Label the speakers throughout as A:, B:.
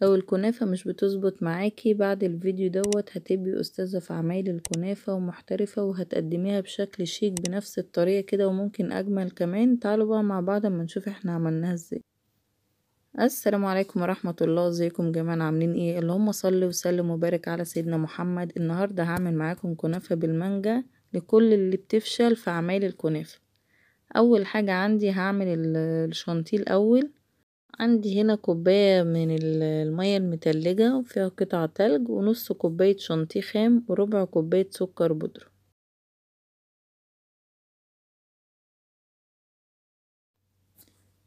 A: لو الكنافة مش بتظبط معاكي بعد الفيديو دوت هتبقي أستاذة في عمايل الكنافة ومحترفة، وهتقدميها بشكل شيك بنفس الطريقة كده وممكن أجمل كمان. تعالوا بقى مع بعض اما نشوف احنا عملناها ازاي. السلام عليكم ورحمة الله، ازيكم جميعا، عاملين ايه؟ اللهم صل وسلم وبارك على سيدنا محمد. النهاردة هعمل معاكم كنافة بالمانجا لكل اللي بتفشل في عمايل الكنافة. اول حاجة عندي هعمل الشانتيه الاول. عندي هنا كوباية من المية المتلجة وفيها قطع تلج، ونص كوباية شانتيه خام، وربع كوباية سكر بودرة.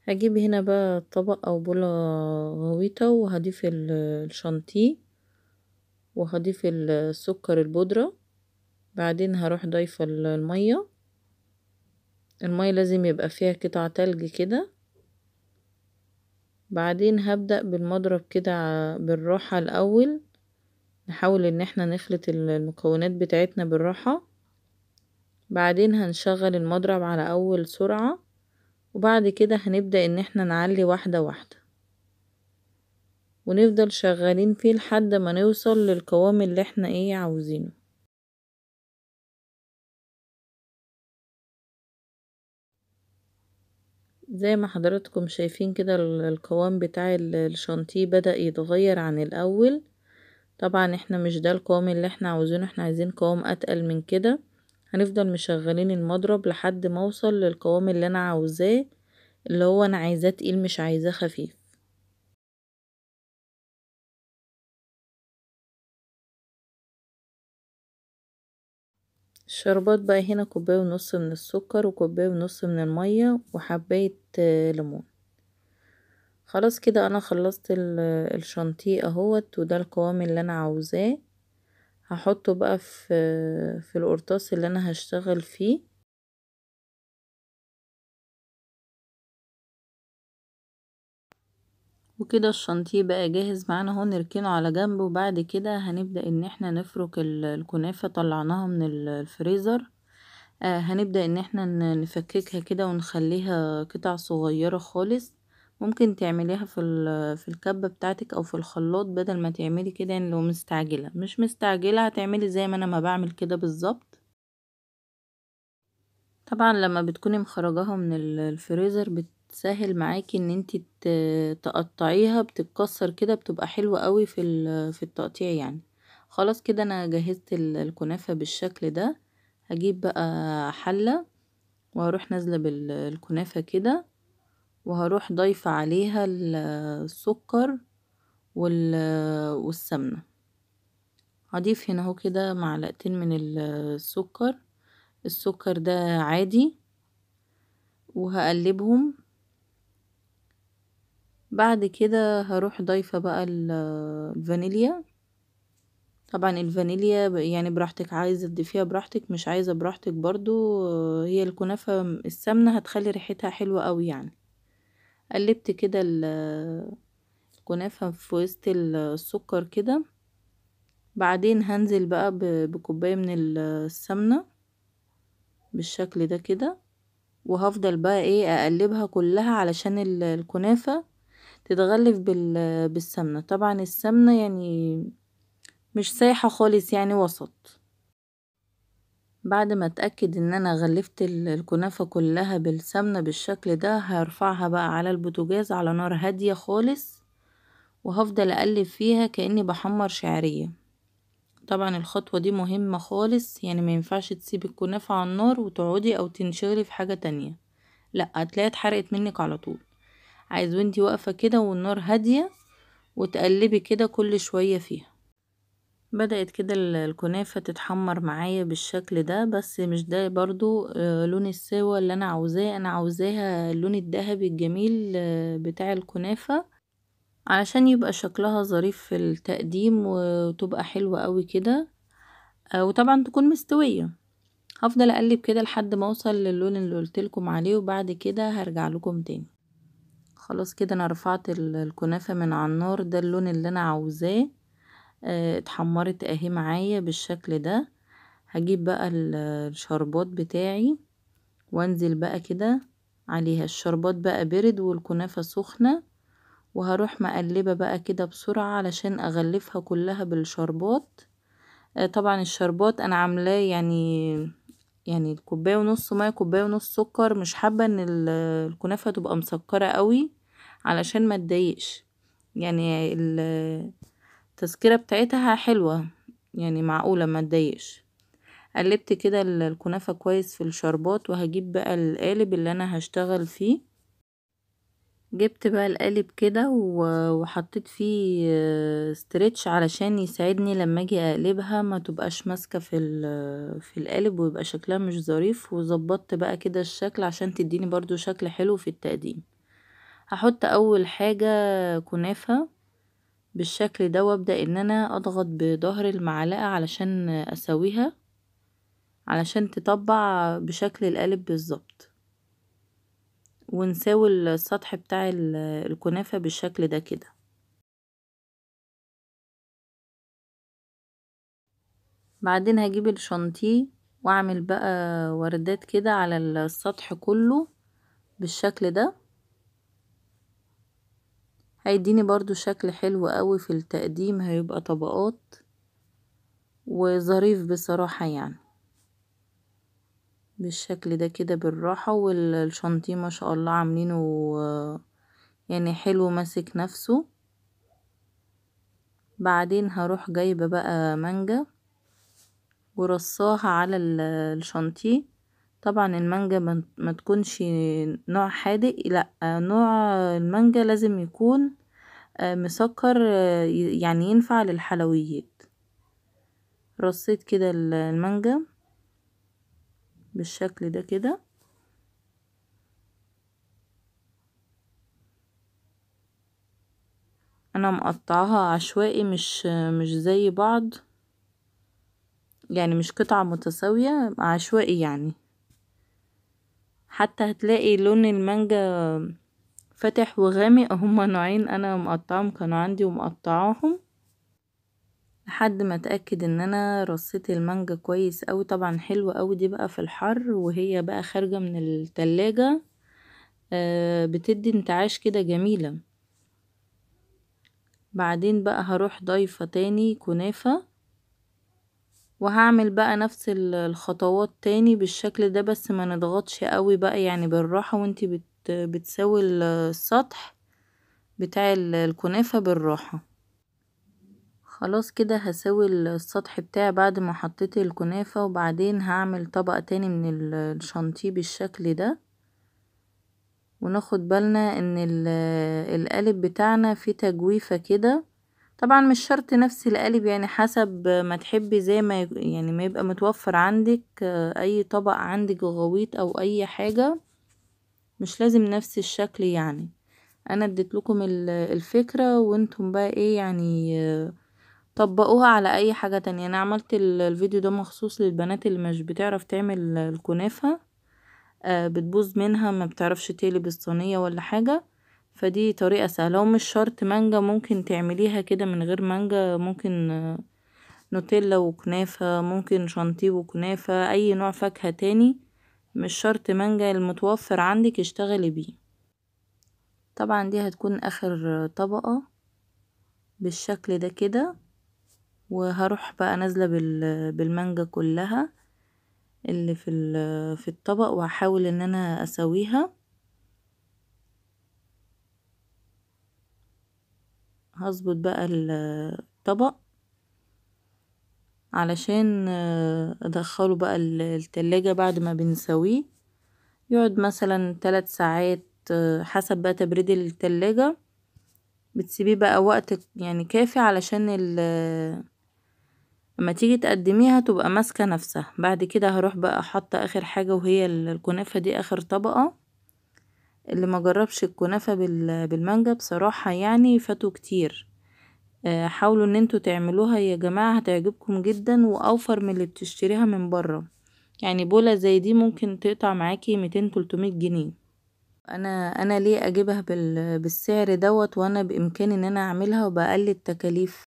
A: هجيب هنا بقى طبق او بولة غويطة وهضيف الشانتيه وهضيف السكر البودرة، بعدين هروح ضايفة المية. المية لازم يبقى فيها قطع تلج كده. بعدين هبدأ بالمضرب كده بالراحة الأول، نحاول ان احنا نخلط المكونات بتاعتنا بالراحة. بعدين هنشغل المضرب على أول سرعة، وبعد كده هنبدأ ان احنا نعلي واحدة واحدة، ونفضل شغالين فيه لحد ما نوصل للقوام اللي احنا عاوزينه. زي ما حضراتكم شايفين كده القوام بتاع الشانتيه بدأ يتغير عن الأول. طبعا احنا مش ده القوام اللي احنا عاوزينه، احنا عايزين قوام أتقل من كده. هنفضل مشغلين المضرب لحد ما اوصل للقوام اللي انا عاوزاه، اللي هو انا عايزاه تقيل مش عايزاه خفيف. الشربات بقى هنا كوباية ونص من السكر وكوباية ونص من المية وحباية ليمون. خلاص كده انا خلصت الشانتيه اهوت، وده القوام اللي انا عاوزاه. هحطه بقى في القرطاس اللي انا هشتغل فيه. وكده الشانتيه بقى جاهز معانا اهو، نركنه على جنب. وبعد كده هنبدأ ان احنا نفرك الكنافة، طلعناها من الفريزر. هنبدأ ان احنا نفككها كده ونخليها قطع صغيرة خالص. ممكن تعمليها في الكبة بتاعتك او في الخلاط بدل ما تعملي كده، يعني لو مستعجلة. مش مستعجلة هتعملي زي ما انا ما بعمل كده بالظبط. طبعا لما بتكوني مخرجاها من الفريزر بتسهل معاكي ان انتي تقطعيها، بتتكسر كده، بتبقى حلوة قوي في التقطيع يعني. خلاص كده انا جهزت الكنافة بالشكل ده. هجيب بقى حلة وهروح نازلة بالكنافة كده، وهروح ضايفة عليها السكر والسمنة. هضيف هنا اهو كده معلقتين من السكر، السكر ده عادي، وهقلبهم. بعد كده هروح ضايفة بقى الفانيليا. طبعا الفانيليا يعني براحتك، عايزة تضيفيها براحتك، مش عايزة براحتك برضو. هي الكنافة السمنة هتخلي ريحتها حلوة قوي يعني. قلبت كده الكنافة في وسط السكر كده. بعدين هنزل بقى بكوباية من السمنة بالشكل ده كده، وهفضل بقى اقلبها كلها علشان الكنافة تتغلف بالسمنة. طبعا السمنة يعني مش سايحة خالص، يعني وسط. بعد ما اتأكد ان انا غلفت الكنافة كلها بالسمنة بالشكل ده، هرفعها بقى على البوتاجاز على نار هادية خالص، وهفضل اقلب فيها كأني بحمر شعرية. طبعا الخطوة دي مهمة خالص، يعني ما ينفعش تسيبي الكنافة على النار وتقعدي او تنشغلي في حاجة تانية، لا هتلاقيها اتحرقت منك على طول. عايز وانتي واقفة كده والنار هادية وتقلبي كده كل شوية فيها. بدأت كده الكنافة تتحمر معايا بالشكل ده، بس مش ده برضو لون السوا اللي انا عاوزاه. انا عاوزاها اللون الذهبي الجميل بتاع الكنافة علشان يبقى شكلها ظريف في التقديم وتبقى حلوة قوي كده، وطبعا تكون مستوية. هفضل اقلب كده لحد ما اوصل للون اللي قلتلكم عليه، وبعد كده هرجع لكم تاني. خلاص كده انا رفعت الكنافة من على النار، ده اللون اللي انا عاوزاه. اتحمرت اهي معايا بالشكل ده. هجيب بقى الشربات بتاعي وانزل بقى كده عليها. الشربات بقى برد والكنافة سخنة، وهروح مقلبة بقى كده بسرعة علشان اغلفها كلها بالشربات. طبعا الشربات انا عاملاه يعني كوباية ونص مية، كوباية ونص سكر. مش حابة ان الكنافة تبقى مسكرة قوي علشان ما تضايقش، يعني التسكيرة بتاعتها حلوة يعني معقولة ما تضايقش. قلبت كده الكنافة كويس في الشربات، وهجيب بقى القالب اللي انا هشتغل فيه. جبت بقى القالب كده وحطيت فيه stretch علشان يساعدني لما اجي اقلبها ما تبقاش ماسكة في القالب ويبقى شكلها مش ظريف. وظبطت بقى كده الشكل عشان تديني برضو شكل حلو في التقديم. هحط اول حاجة كنافة بالشكل ده، وابدأ ان انا اضغط بظهر المعلقة علشان اسويها، علشان تطبع بشكل القالب بالظبط، ونساوي السطح بتاع الكنافة بالشكل ده كده. بعدين هجيب الشانتيه واعمل بقى وردات كده على السطح كله بالشكل ده، هيديني برضو شكل حلو قوي في التقديم، هيبقى طبقات وظريف بصراحة يعني بالشكل ده كده بالراحة. والشانتيه ما شاء الله عاملينه يعني حلو ماسك نفسه. بعدين هروح جايبة بقى مانجا ورصاها على الشانتيه. طبعا المانجا ما تكونش نوع حادق، لا نوع المانجا لازم يكون مسكر، يعني ينفع للحلويات. رصيت كده المانجا بالشكل ده كده. انا مقطعاها عشوائي، مش زي بعض، يعني مش قطعة متساوية، عشوائي يعني. حتى هتلاقي لون المانجا فاتح وغامق، هما نوعين انا مقطعهم كانوا عندي ومقطعاهم، لحد ما اتاكد ان انا رصيت المانجا كويس قوي. طبعا حلوه قوي دي بقى في الحر وهي بقى خارجه من التلاجة، بتدي انتعاش كده جميله. بعدين بقى هروح ضايفه تاني كنافه، وهعمل بقى نفس الخطوات تاني بالشكل ده، بس ما نضغطش قوي بقى، يعني بالراحه، وانتي بتساوي السطح بتاع الكنافه بالراحه. خلاص كده هساوي السطح بتاعي بعد ما حطيت الكنافة، وبعدين هعمل طبقة تاني من الشانتيه بالشكل ده. وناخد بالنا ان القالب بتاعنا فيه تجويفة كده، طبعا مش شرط نفس القالب، يعني حسب ما تحبي، زي ما يعني ما يبقى متوفر عندك اي طبق عندك غويط او اي حاجة، مش لازم نفس الشكل. يعني انا اديت لكم الفكرة، وانتم بقى ايه يعني طبقوها على اي حاجة تانية. انا عملت الفيديو ده مخصوص للبنات اللي مش بتعرف تعمل الكنافة، بتبوظ منها، ما بتعرفش تقلب الصينية ولا حاجة، فدي طريقة سهلة. ومش شرط مانجا، ممكن تعمليها كده من غير مانجا، ممكن نوتيلا وكنافة، ممكن شانتيه وكنافة، اي نوع فاكهة تاني، مش شرط مانجا، المتوفر عندك اشتغلي بيه. طبعا دي هتكون اخر طبقة بالشكل ده كده. وهروح بقى نازلة بالمانجا كلها اللي في الطبق، وهحاول ان انا اسويها. هظبط بقى الطبق علشان ادخله بقى التلاجة بعد ما بنسويه، يقعد مثلا 3 ساعات حسب بقى تبريد التلاجة. بتسيبيه بقى وقت يعني كافي علشان لما تيجي تقدميها تبقى ماسكة نفسها. بعد كده هروح بقى حاطة اخر حاجة، وهي الكنافة دي اخر طبقة. اللي ما جربش الكنافة بالمانجا بصراحة يعني فاتوا كتير، حاولوا ان انتوا تعملوها يا جماعة، هتعجبكم جدا واوفر من اللي بتشتريها من بره. يعني بولة زي دي ممكن تقطع معاكي 200-300 جنيه. انا ليه اجيبها بالسعر دوت وانا بامكاني ان انا اعملها وباقل التكاليف؟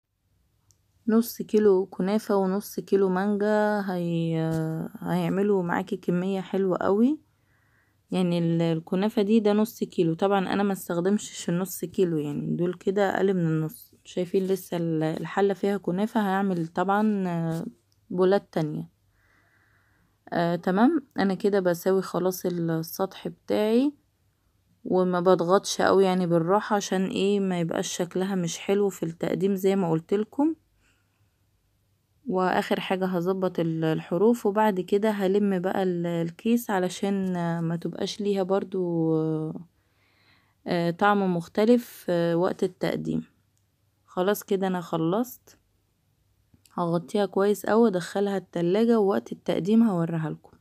A: نص كيلو كنافة ونص كيلو مانجا هيعملوا معاكي كمية حلوة قوي. يعني الكنافة دي ده نص كيلو، طبعا انا ما استخدمش النص كيلو، يعني دول كده اقل من النص. شايفين لسه الحلة فيها كنافة، هعمل طبعا بولات تانية. تمام. انا كده بساوي خلاص السطح بتاعي، وما بضغطش قوي يعني، بالراحة عشان ايه ما يبقاش شكلها مش حلو في التقديم زي ما قلتلكم. واخر حاجة هظبط الحروف، وبعد كده هلم بقى الكيس علشان ما تبقاش ليها برضو طعم مختلف وقت التقديم. خلاص كده انا خلصت، هغطيها كويس اوي وادخلها التلاجة، ووقت التقديم هوريها لكم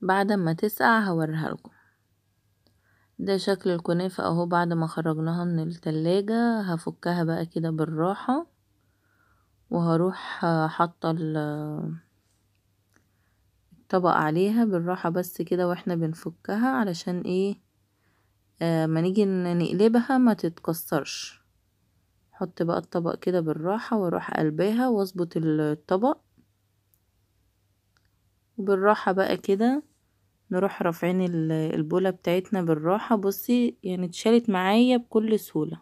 A: بعد ما تسقع هوريها لكم. ده شكل الكنافة اهو بعد ما خرجناها من التلاجة. هفكها بقى كده بالراحة، وهروح حاطة الطبق عليها بالراحة بس كده واحنا بنفكها، علشان ايه ما نيجي نقلبها ما تتكسرش. حط بقى الطبق كده بالراحة، واروح قلباها واظبط الطبق، وبالراحة بقى كده نروح رافعين البولة بتاعتنا بالراحة. بصي يعني اتشالت معايا بكل سهولة.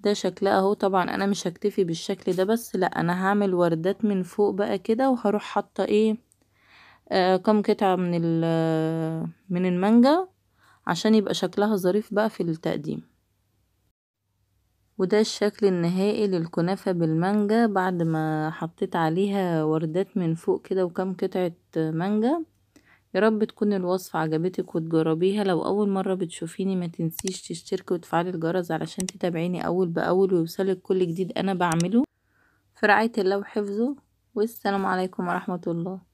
A: ده شكلها اهو. طبعا انا مش هكتفي بالشكل ده بس، لا انا هعمل وردات من فوق بقى كده، وهروح حاطه ايه كم قطعة من المانجا عشان يبقى شكلها ظريف بقى في التقديم. وده الشكل النهائي للكنافة بالمانجا بعد ما حطيت عليها وردات من فوق كده وكم قطعة مانجا. يا رب تكون الوصفة عجبتك وتجربيها. لو أول مرة بتشوفيني ما تنسيش تشتركي وتفعلي الجرس علشان تتابعيني أول بأول ويوصلك كل جديد أنا بعمله. في رعاية الله وحفظه، والسلام عليكم ورحمة الله.